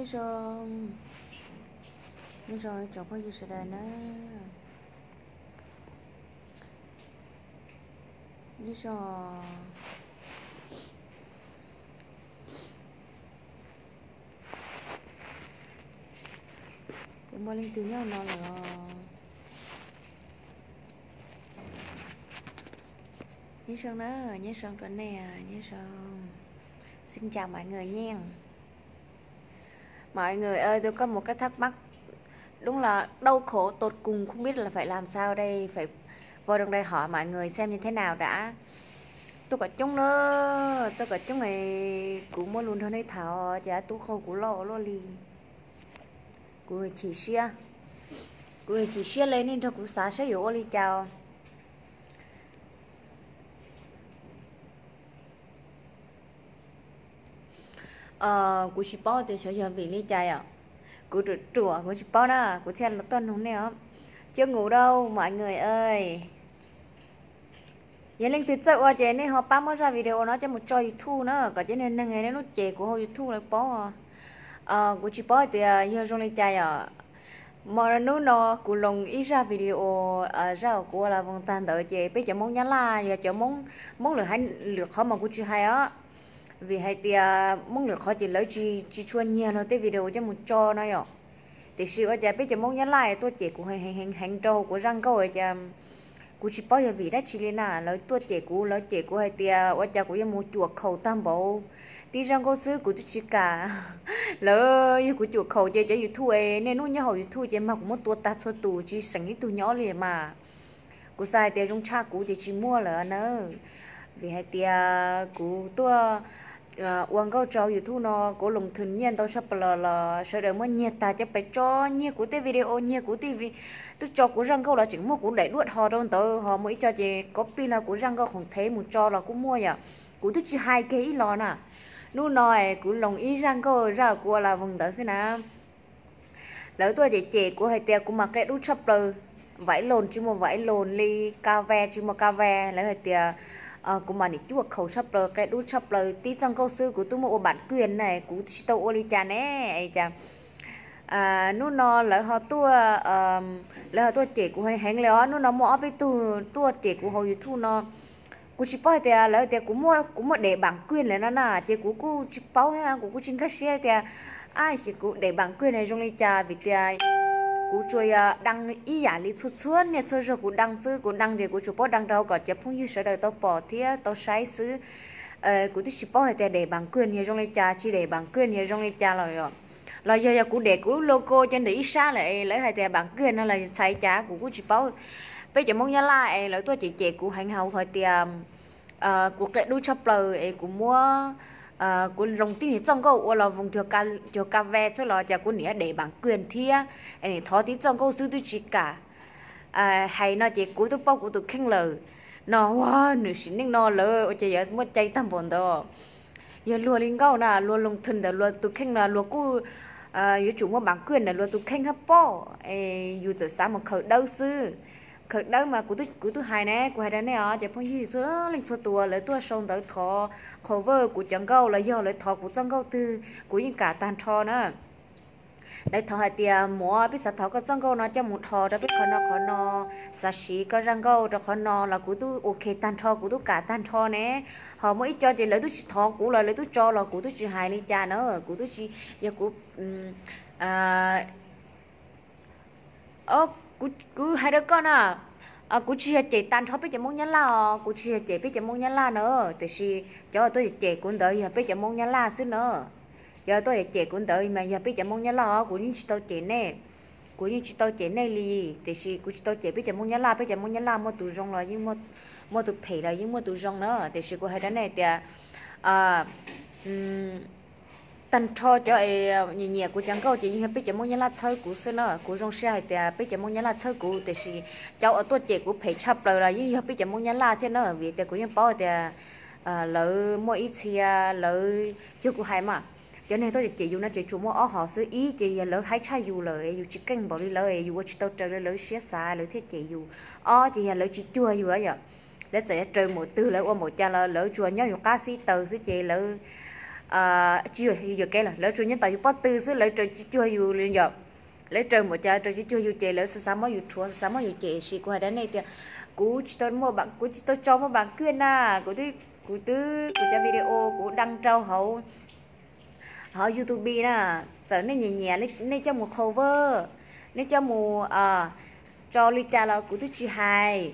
Nyob zoo, nyob zoo tsoom phooj ywg sawv daws na. Nyob zoo, puas muaj leej twg nyob no lawm? Nyob zoo na, nyob zoo rau nej, nyob zoo. Xin chào mọi người nha. Mọi người ơi, tôi có một cái thắc mắc, đúng là đau khổ tột cùng, không biết là phải làm sao đây, phải vào trong đây hỏi mọi người xem như thế nào đã. Tuaj kom coob na, tuaj kom coob es kuv muaj lus nrog nej tham, cas tub qaug kuv loj luaj li. Kuv chim siab, kuv chim siab li, nej nrog kuv xav saib yuav ua li cas. Kuv tsis paub tias xyov yog vim li cas os. Kuv ruam ruam kuv tsis paub na, kuv thiaj los tuaj nug nej os. Chưa ngủ đâu mọi người ơi. Yog leej twg txawj ua ces nej ho pab muab zaj video no coj mus tso YouTube na, kom cov niag neeg nej lub cem kuv hauv YouTube lawv paub. Kuv tsis paub tias yog zoo li cas os. Mas hnub no kuv loos ib zaj video, zaj uas kuv ua las voos tag ntawd ces peb cov Hmoob Nyab Laj, yog cov Hmoob, Hmoob lwm haiv, lwm qhov mas kuv tsis hais os. Vim hais tias Hmoob lwm qhov ces lawv tsis, tsis tshua nyiag luag tej video coj mus tso no yom. Tiam sis ua cas peb cov Hmoob Nyab Laj tuaj cem kuv heev heev heev rau kuv zaj nkauj cas kuv tsis paub yog vim dab tsi li na. Lawv tuaj cem kuv, lawv cem kuv hais tias ua cas kuv yuav mus cuam khaus tag npaum, tib zaj nkauj xwb kuv twb tsis kam. Lawv yog kuv cuam khaus ces cov YouTube es niaj hnub nyob hauv YouTube ces mag kuv muab tua tag txhua tus tsis seem ib tug nyob li mas. Kuv xav hais tias zoo tshaj kuv ces tsis muaj lawm na. Vim hais tias kuv tuaj ua nkauj rau YouTube no kuv loos thwm nyiaj ntau tshaj plaws los sawv daws muab nyiag tag coj pes tso, nyiag kuv tej video, nyiag kuv tej, twb tso kuv zaj nkauj los tseem muab kuv daim duab tho rau ntawd, ho muaj ib co ces copy no kuv zaj nkauj khoom thev mus tso los kuj muaj yom. Kuv twb tsis hais kiag ib los na. Hnub no kuv loos ib zaj nkauj zaj kuv ua las voos ntawd xwb na. Lawv tuaj cem cem kuv hais tias kuv mas qia dub tshaj plaws, vaiv loos tsis muaj vaiv loos li, ka ve tsis muaj ka ve. Lawv hais tias kuv mas nim cuam khaus tshaj plaws, qia dub tshaj plaws, tib txoj nkauj xwb kuv twb muab ua bản quyền na, kuv tsis tau ua li cas ne. Cas hnub no lawv ho tuaj, lawv ho tuaj cem kuv heev heev li os. Hnub no muaj ob peb tug tuaj cem kuv hauv YouTube no. Kuv tsis paub hais tias lawv tias kuv muaj, kuv muaj để bản quyền lawm no na, ces kuv kuj tsis paub, kuv kuj tsis nkag siab tias, a, ces kuv để bản quyền zoo li cas, vim tias kuv tsuas yog đăng ib yam li txhua txhua niaj txhua zaug kuv đăng xwb, kuv đăng ces kuv tsuas paub đăng rau kom cov phooj ywg sawv daws tau pom thiab tau saib xwb. Kuv twb tsis paub hais tias để bản quyền yog zoo li cas, tsis để bản quyền yog zoo li cas los yom. Los yog, yog kuv để kuv lub logo cov ntawm ib sab lawm es lawv hais tias bản quyền no los txhais cas kuv kuj tsis paub. Peb cov Hmoob Nyab Laj es lawv tuaj cem cem kuv heev hauv hais tias kuv qia dub tshaj plaws es kuv muab, kuv loos tib niag txoj nkauj ua los voos cuag ka ve xwb los cas kuv nim để bản quyền thiab, es nim thov tib txoj nkauj xwb twb tsis kam. Hais no ces kuv twb paub kuv tus kheej lawm no. Ua, nws sim neej no lawv ua cas yuav muaj cai tag npaum ntawd. Yog luag li nkauj na, luag loos thwm ntawm luag tus kheej no luag kuj yuav tsum muaj bản quyền ntawm luag tus kheej hab pob. Yus txawm xav mus khaws dawb xwb. Khaws dawb mas kuv twb hais ne, kuv hais rau nej os, cov phooj ywg txhua leej txhua tus lawv tuaj sau ntawv thov cover kuv cov nkauj los yog lawv thov kuv txoj nkauj twg kuv yeej kam tag nrho na. Lawv thov hais tias muam, peb xav thov koj txoj nkauj no coj mus dhos rau peb qhov no qhov no, xav siv koj zaj nkauj rau qhov no los kuv twb ok tag nrho, kuv twb kam tag nrho ne. Ho muaj ib co ces lawv twb tsis thov kuv los lawv twb tso los kuv twb tsis hais li cas na, kuv twb tsis, yog kuv, kuv hais rau koj na, kuv tsis yog cem tag nrho peb cov Hmoob Nyab Laj os, kuv tsis yog cem peb cov Hmoob Nyab Laj na, tiam sis cov tuaj cem kuv ntawd yog peb cov Hmoob Nyab Laj xwb na. Cov tuaj cem kuv ntawd mas yog peb cov Hmoob Nyab Laj os, kuv yeej tsis tau cem nej. Kuv yeej tsis tau cem nej li, tiam sis kuv tsis tau cem peb cov Hmoob Nyab Laj, peb cov Hmoob Nyab Laj muaj tus zoo los yeej muaj, muaj tus phem los yeej muaj tus zoo na, tiam sis kuv hais rau nej tias tag nrho cov nyiam nyiam kuv cov nkauj ces yeej yog peb cov Hmoob Nyab Laj txhawb kuv xwb na. Kuv zoo siab hais tias peb cov Hmoob Nyab Laj txhawb kuv, tiam sis cov uas tuaj cem kuv phem tshaj plaws los yeej yog peb cov Hmoob Nyab Laj thiab na, vim tias kuv yeej paub tias lawv muaj ib txhia, lawv, yog kuv hais mas, cov neeg tuaj cem yus no ces tsuas muaj ob hom xwb. Ib ces yog lawv haib tshaj yus lawm, yus tsis keej npaum li lawv, yus ua tsis tau raws li lawv siab xav lawv thiaj cem yus. Ob ces yog lawv tsis cuag yus yom, lawv txawm yuav raws npaum twg lawv ua npaum cas los lawv tsuas nyob yus qab xib taws xwb ces lawv tsis yuam kev lawm, lawv tsuas nyob ntawm yus pob tw xwb, lawv raws tsis cuag yus li yom. Lawv raws npaum cas raws tsis cuag yus ces lawv xav xav muab yus rhuav, xav xav muab yus cem. Tiam sis kuv hais rau nej tias kuv tsis tau, kuv tsis tau tso muaj npaam kuaj na. Kuv twb, kuv twb, kuv cov video kuv đăng rau hauv, hauv YouTube na, txawm nej nyiam nyiam nej coj mus cover, nej coj mus tso li cas los kuv twb tsis hais.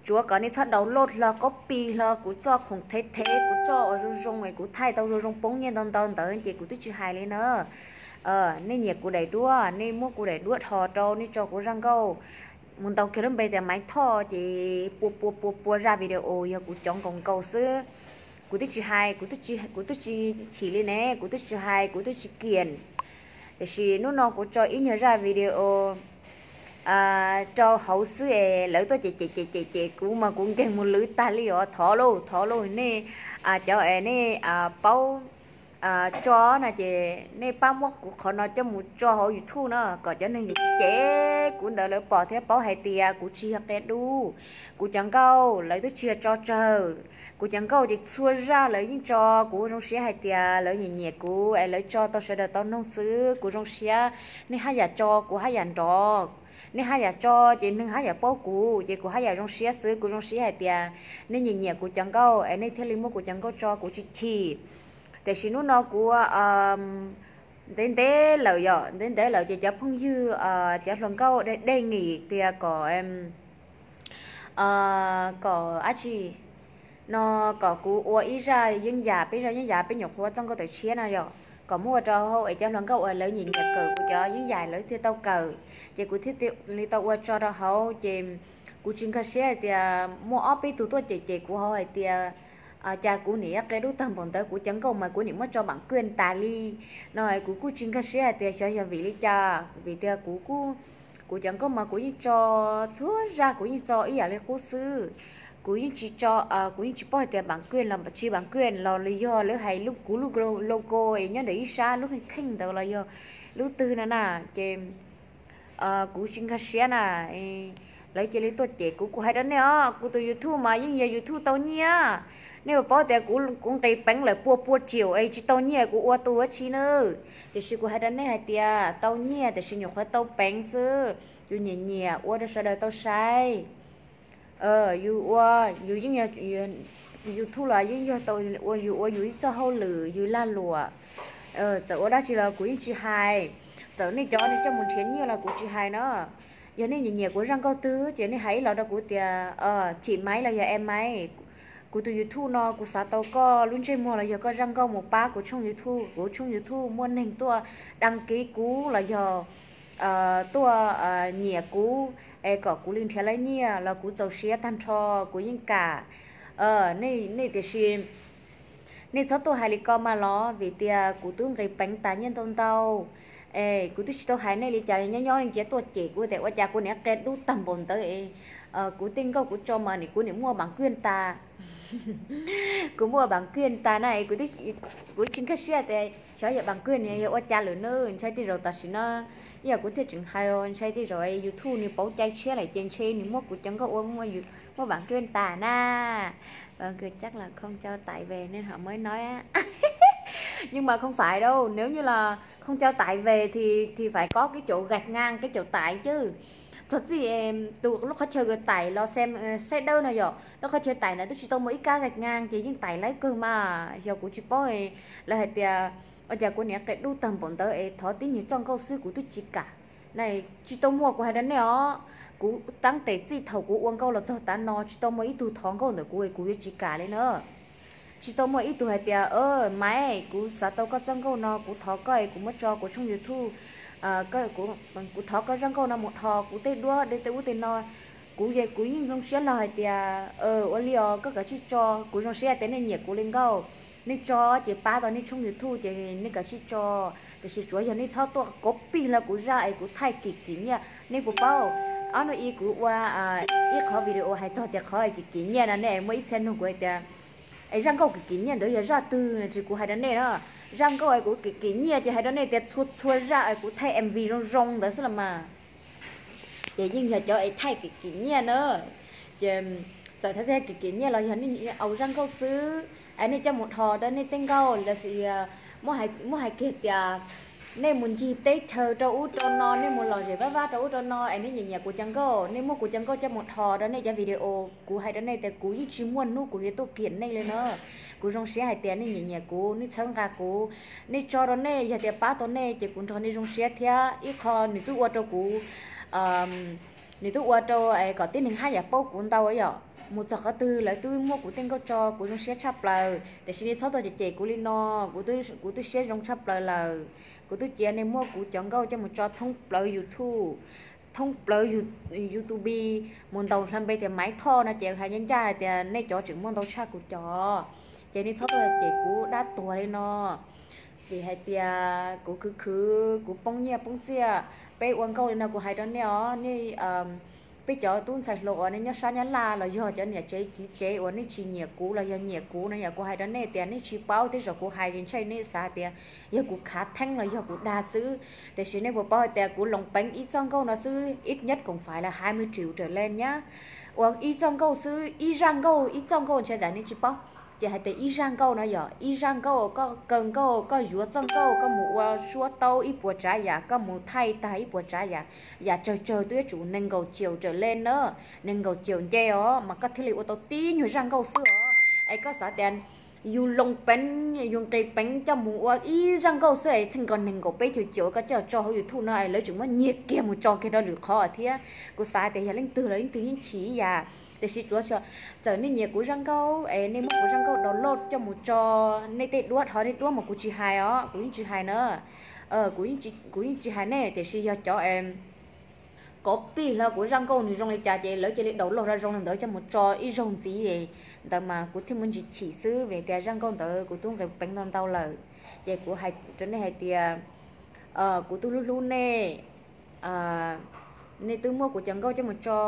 Tsuav kom nej txhob download hlo, copy hlo kuv txoj khoom thev thev, kuv txoj uas zoo zoo es kuv thaij tau zoo zoo poob nyiaj ntau ntau ntawd ces kuv twb tsis hais li na. Nej nyiam kuv daim duab, nej muab kuv daim duab dhos rau, nej tso kuv zaj nkauj mus ntaus kiag lub npe tias Maiv Thoj ces pua pua pua pua zaj video yog kuv cov nkaus nkaus xwb. Kuv twb tsis hais, kuv twb tsis chim li ne, kuv twb tsis hais, kuv twb tsis kiam. Tiam sis hnub no kuv tso ib nyuag zaj video rau hauv xwb es lawv tuaj cem cem cem cem cem kuv mas kuv nkeeg mus lwv tag li os. Thov lauj, thov lauj, nej cov es nej paub tso no ces nej pab muab kuv qhov no coj mus tso hauv YouTube no kom cov neeg cem kuv ntawd lawv pom thiab paub hais tias kuv tsis yog qia dub. Kuv cov nkauj lawv twb tsis yog tso tsawg. Kuv cov nkauj ces txhua zaj lawv yeej tso, kuv zoo siab hais tias lawv nyiam nyiam kuv es lawv tso tau sawv daws tau noog xwb, kuv zoo siab. Nej haj yam tso kuv haj yam nrov, nej haj yam tso ces neeg haj yam paub kuv ces kuv haj yam zoo siab xwb. Kuv zoo siab hais tias nej nyiam nyiam kuv cov nkauj es nej thiaj li muab kuv cov nkauj tso, kuv tsis chim. Tiam sis hnub no kuv ntev ntev lawm yom, ntev ntev lawm ces cov phooj ywg, cov hluas nkauj dej dej nkim tias kom kom dab tsi no, kom kuv ua ib zaj yeeb yam, peb zaj yeeb yam peb nyuam qhuav txoj nkauj tawm tshiab no yom, kom muab ua rau hauv es cov hluas nkauj uas lawv nyiam nyiam kawm kuv cov yeeb yam lawv thiaj tau kawm. Ces kuv thiaj li tau ua tso rau hauv ces kuv tsis nkag siab hais tias muaj ob peb tug tuaj cem cem kuv hauv hais tias cas kuv nim qia dub tag npaum ntawd, kuv cov nkauj mas kuv nim muab tso bản quyền tas li no. Kuv kuj tsis nkag siab hais tias xyov yog vim li cas, vim tias kuv kuj, kuv cov nkauj mas kuv yeej tso txhua zaj, kuv yeej tso ib yam li qub xwb. Kuv yeej tsis tso, kuv yeej tsis paub hais tias bản quyền los tsis bản quyền los yog lawv hais kuv lub logo es nyob ntawm ib sab lub kheej kheej ntawd los yog lub twg no na. Ces kuv tsis nkag siab na, lawv cia li tuaj cem kuv. Kuv hais rau nej os, kuv tus YouTube mas yeej yog YouTube tau nyiaj. Nej puas paub tias kuv nqis peev lawm pua pua triệu es tsis tau nyiaj kuv ua tus dab tsi na. Tiam sis kuv hais rau nej hais tias tau nyiaj tiam sis nyuam qhuav tau peev xwb. Yus nyiam nyiam ua rau sawv daws tau saib. Yus ua, yus yeej, YouTube los yeej yog tau ua, yus ua yus ib txoj hauj lwm yus lag luam. Txawm ua dab tsi los kuv yeej tsis hais. Txawm nej cov nej coj mus nrhiav nyiaj los kuv tsis hais no. Yog nej nyiam nyiam kuv zaj nkauj twg ces nej hais ib los rau kuv tias Chị Maiv los yog Em Maiv, kuv tus YouTube no kuv xav tau koj lub ntsej muag los yog koj zaj nkauj mus pab kuv tshooj YouTube. Kuv tshooj YouTube muaj neeg tuaj đăng ký kuv los yog tuaj nyiam kuv es kom kuv li nrhiav lawv nyiaj los kuv txaus siab tag nrho, kuv yeej kam. Nej tiam sis nej txhob tuaj hais li ko mas los, vim tias kuv twb nqis peev tas nyiaj ntau ntau. Es kuv twb tsis tau hais nej li cas li, nyob nyob nej cia tuaj cem kuv tias ua cas kuv nim qia dub tag npaum ntawd es kuv tej nkauj kuv tso mas nim kuv nim muaj bản quyền tas. Kuv muaj bản quyền tas na es kuv tsis nkag siab tias xyov yog bản quyền no yog ua cas lawm na. Ntshai tej zaum tam sim no, ib yam kuv thiaj tseem hais, ntshai tej zaum YouTube nws pauv cai tshiab lawm ces ntshe nws muab kuv cov nkauj ua muaj bản quyền tas na. Ờ, chắc là không cho tải về nên họ mới nói á. Nhưng mà không phải đâu, nếu như là không cho tải về thì thì phải có cái chỗ gạch ngang cái chỗ tải chứ. Txog txij tus lub qhov chaw tải los xem, saib dawb no yom, lub qhov chaw tải na twb tsis tau muaj ib kab gạch ngang ces yeej tải lawv kawg mas. Yog kuv tsis paub lawv hais tias ua cas kuv niam qia dub tag npaum ntawd es thov tib nyuag txoj nkauj xwb kuv twb tsis kam. Na, tsis tau muaj, kuv hais rau nej os, kuv tab tes txij thaum kuv ua nkauj los txog tav no tsis tau muaj ib tug thov nkauj ntawm kuv es kuv yuav tsis kam li na. Tsis tau muaj ib tug hais tias Maiv, kuv xav tau koj txoj nkauj no, kuv thov koj es kuv muab tso kuv tshooj YouTube, kuv thov koj zaj nkauj no mus dhos kuv tej duab tej ub tej no. Kuv, kuv yeej zoo siab los hais tias ua li os, koj kav tsij tso. Kuv zoo siab tias nej nyiam kuv li nkauj, nej tso ces pab tau nej tshooj YouTube ces nej kav tsij tso. Tiam sis tsuav yog nej txhob tuaj copy hlo kuv zaj es kuv thaij kim kim nyiaj. Nej puas paub, ob hnub ib kuv ua ib qhov video hais txog tias qhov kim kim nyiaj no, nej muaj ib txhia nug kuv hais tias es zaj nkauj kim kim nyiaj ntawd yog zaj twg no, ces kuv hais rau nej na, zaj nkauj es kuv kim kim nyiaj ces hais rau nej tias txhua txhua zaj es kuv thaij M V zoo zoo ntawd xwb los mas. Ces yeej yog cov es thaij kim kim nyiaj na. Ces txawm thaij thaij kim kim nyiaj los yog nej au zaj nkauj xwb, Es nej coj mus dhos rau nej tej nkauj los sis muab hais kiag tias nej mus ncig teb chaws rau ub rau no, nej mus lom zem vaj vaj rau ub rau no es nej nyiam nyiam kuv cov nkauj, nej muab kuv cov nkauj coj mus dhos rau nej cov video. Kuv hais rau nej tias kuv yeej tsis muaj hnub kuv yuav tuaj kiam nej li na. Kuv zoo siab hais tias nej nyiam nyiam kuv, nej txhawb nqa kuv, nej tso rau nej, yog tias pab tau nej ces kuv nrog nej zoo siab thiab. Ib qho nws twb ua rau kuv, nws twb ua rau kom tib neeg haj yam paub kuv ntau yom. Mus txog qhov twg lawv twb muab kuv tej nkauj tso, kuv zoo siab tshaj plaws. Tiam sis nej txhob tuaj cem cem kuv li no, kuv twb siab zoo tshaj plaws lawm. Kuv twb cia nej muab kuv cov nkauj coj mus tso thoob plaws YouTube, thoob plaws YouTube, mus ntaus hlo npe tias Maiv Thoj no ces hais ncaj ncaj hais tias nej cov tseem muaj ntau tshaj kuv cov. Ces nej txhob tuaj cem kuv dab tuag li no. Vim hais tias kuv khwv khwv, kuv poob nyiaj poob txiaj. Peb ua nkauj li no kuv hais rau nej os, nej, peb cov tub ntxhais hluas uas nej nyob sab Nyab Laj los yog cov niam tsev txiv tsev uas nej tsis nyiam kuv los yog nyiam kuv no yom, kuv hais rau nej tias nej tsis paub, tej zaum kuv hais li ntshai nej xav tias yog kuv khav theeb los yog kuv dag xwb. Tiam sis nej puas paub hais tias kuv loos peev ib txoj nkauj no xwb, ít nhất cũng phải là hai mươi triệu trở lên nhá. Ua ib txoj nkauj xwb, ib zaj nkauj, ib txoj nkauj ntshai tsam nej tsis paub. Ces hais tias ib zaj nkauj no yom, ib zaj nkauj koj kaw nkauj, koj yuav txoj nkauj, koj mus ua suab taub ib puas tsav yam, koj mus thaij tag ib puas tsav yam, yam tsawg tsawg twb yuav tsum nees nkaum triệu trở lên na, nees nkaum triệu nce os mas koj thiaj li ua tau tib nyuag zaj nkauj xwb os. Es koj xav tias yus loos peev, yus nqis peev coj mus ua ib zaj nkauj xwb es txheej nkaus nees nkaum peb caug triệu koj coj tso hauv YouTube no es lawv tseem muab nyiag kiag mus tso kiag rau lwm qhov thiab. Kuv xav tias yog leej twg los leej twg yeej chim ib yam. Tiam sis tsuav txawm nej nyiam kuv zaj nkauj es nej muab kuv zaj nkauj download coj mus tso nej tej duab, dhos nej duab mas kuv tsis hais os, kuv yeej tsis hais na. Kuv yeej tsis hais nej, tiam sis yog cov copy hlo kuv zaj nkauj nws zoo li cas ces lawv cia li download hlo zoo li ntawd coj mus tso ib zaug ntxiv, ntawd mas kuv thiaj muaj ntsis chim xwb, vim tias zaj nkauj ntawd kuv twb nqis peev ntau ntau lawm. Ces kuv hais rau nej hais tias kuv twb hlub hlub nej, nej twb muab kuv cov nkauj coj mus tso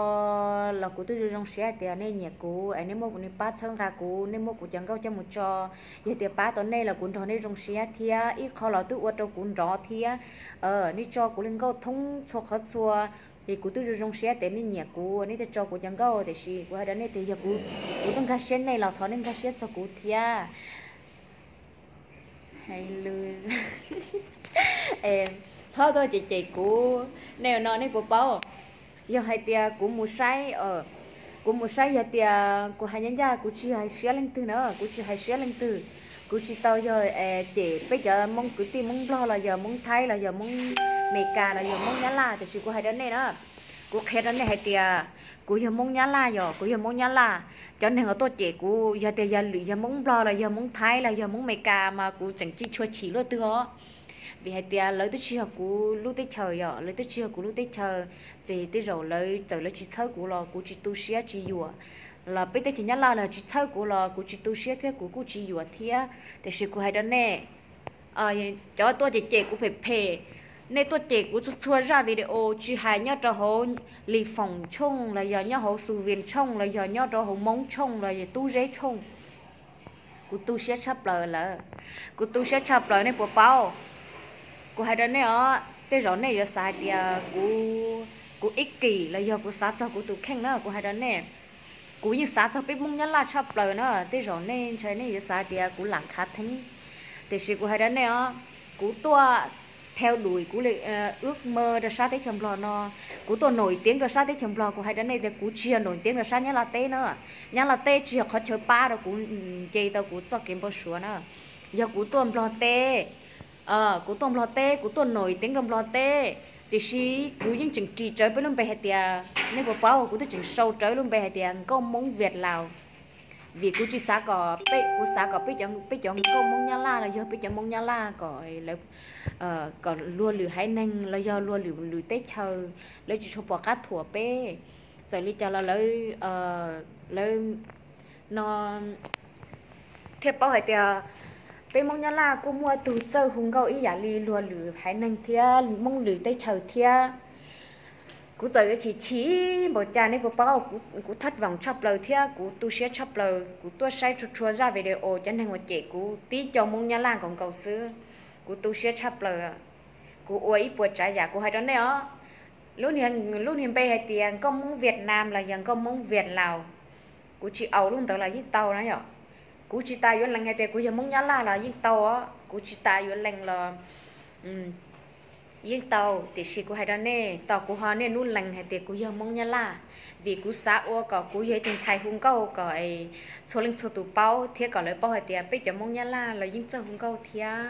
los kuv twb zoo zoo siab hais tias nej nyiam kuv es nej muab kuv, nej pab txhawb nqa kuv, nej muab kuv cov nkauj coj mus tso. Yog tias pab tau nej los kuv nrog nej zoo siab thiab, ib qho los twb ua rau kuv nrov thiab. Nej tso kuv li nkauj thoob txhua qhov txhua, ces kuv twb zoo zoo siab tias nej nyiam kuv, nej thiaj tso kuv cov nkauj. Tiam sis kuv hais rau nej tias yog kuv, kuv twb nkag siab nej los thov nej nkag siab txog kuv thiab. Hais lus, txhob tuaj cem cem kuv, nej no nej puas paub? Yog hais tias kuv mus saib, kuv mus saib, yog tias kuv hais ncaj ncaj kuv tsis hais siab leej twg na, kuv tsis hais siab leej twg. Kuv tsis tau yog cem peb cov Hmoob kwv tij Hmoob Nplog los yog Hmoob Thaib los yog Hmoob Meskas los yog Hmoob Nyab Laj, tiam sis kuv hais rau nej na, kuv qhia rau nej hais tias kuv yog Hmoob Nyab Laj, yog kuv yog Hmoob Nyab Laj. Cov neeg uas tuaj cem kuv yog tias yog lwm yog Hmoob Nplog los yog Hmoob Thaib los yog Hmoob Meskas mas kuv tseem tsis tshua chim luaj twg os. Vim hais tias lawv twb tsis yog kuv lub teb chaws, yog lawv twb tsis yog kuv lub teb chaws, ces tej zaum lawv txawm lawv tsis txhawb kuv los kuv tsis tu siab tsis yuam, los peb teb chaws Nyab Laj los tsis txhawb kuv los kuv tsis tu siab thiab kuv kuj tsis yuam thiab. Tiam sis kuv hais rau nej, cov tuaj cem cem kuv phem phem, nej tuaj cem kuv txhua txhua zaj video, tsis hais nyob rau hauv Lis Foom tshooj los yog nyob hauv Xus Vias tshooj los yog nyob rau hauv Hmoob tshooj los yog Tub Zeb tshooj, kuv tu siab tshaj plaws lawm. Kuv tu siab tshaj plaws, nej puas paub? Kuv hais rau nej os, tej zaum nej yuav xav hais tias kuv ib kim los yog kuv xav txog kuv tus kheej na, kuv hais rau nej, kuv yeej xav txog peb Hmoob Nyab Laj tshaj plaws na. Tej zaum nej ntshai nej yuav xav hais tias kuv lam khav theeb, tiam sis kuv hais rau nej os, kuv tuaj theo đuổi kuv ước mơ rau sab teb chaws Nplog no, kuv tuaj nổi tiếng rau sab teb chaws Nplog. Kuv hais rau nej tias kuv tsis yog nổi tiếng rau sab Nyab Laj teb na, Nyab Laj teb tsis yog qhov chaw pab rau kuv, nce tau kuv txoj kev npau suav na. Yog kuv tuaj Nplog teb, kuv tuaj Nplog teb, kuv tuaj nổi tiếng rau Nplog teb, tiam sis kuv yeej tseem ris rawv peb lub npe hais tias, nej puas paub, kuv twb tseem sau rawv lub npe hais tias nkauj Hmoob Việt Lào. Vim kuv tsis xav kom peb, kuv xav kom peb cov, peb cov nkauj Hmoob Nyab Laj los yog peb cov Hmoob Nyab Laj kom, kom luag lwm haiv neeg los yog luag lwm lwm teb chaws lawv tsis tshua pom qab thuam peb. Txawm li cas los lawv, lawv no thiaj paub hais tias peb Hmoob Nyab Laj kuj muaj tug txawj hu nkauj ib yam li luag lwm haiv neeg thiab Hmoob lwm teb chaws thiab. Kuv txawm yuav chim chim npaum cas nej puas paub, kuv thất vọng tshaj plaws thiab kuv tu siab tshaj plaws. Kuv tuaj saib txhua txhua zaj video cov neeg uas cem kuv tib co Hmoob Nyab Laj nkaus nkaus xwb, kuv tu siab tshaj plaws. Kuv ua ib puas tsav yam, kuv hais rau nej os, lub niag npe hais tias nkauj Hmoob Việt Nam los yog nkauj Hmoob Việt Lào, kuv tsis aus lub ntawd los yeej tau na yom. Kuv tsis tas yuav lees hais tias kuv yog Hmoob Nyab Laj los yeej tau os, kuv tsis tas yuav lees los yeej tau, tiam sis kuv hais rau nej, tos kuv ho niaj hnub lees hais tias kuv yog Hmoob Nyab Laj, vim kuv xav ua kom kuv yog ib tug ntxhais hu nkauj kom txhua leej txhua tus paub thiab kom lawv paub hais tias peb cov Hmoob Nyab Laj los yeej txawj hu nkauj thiab,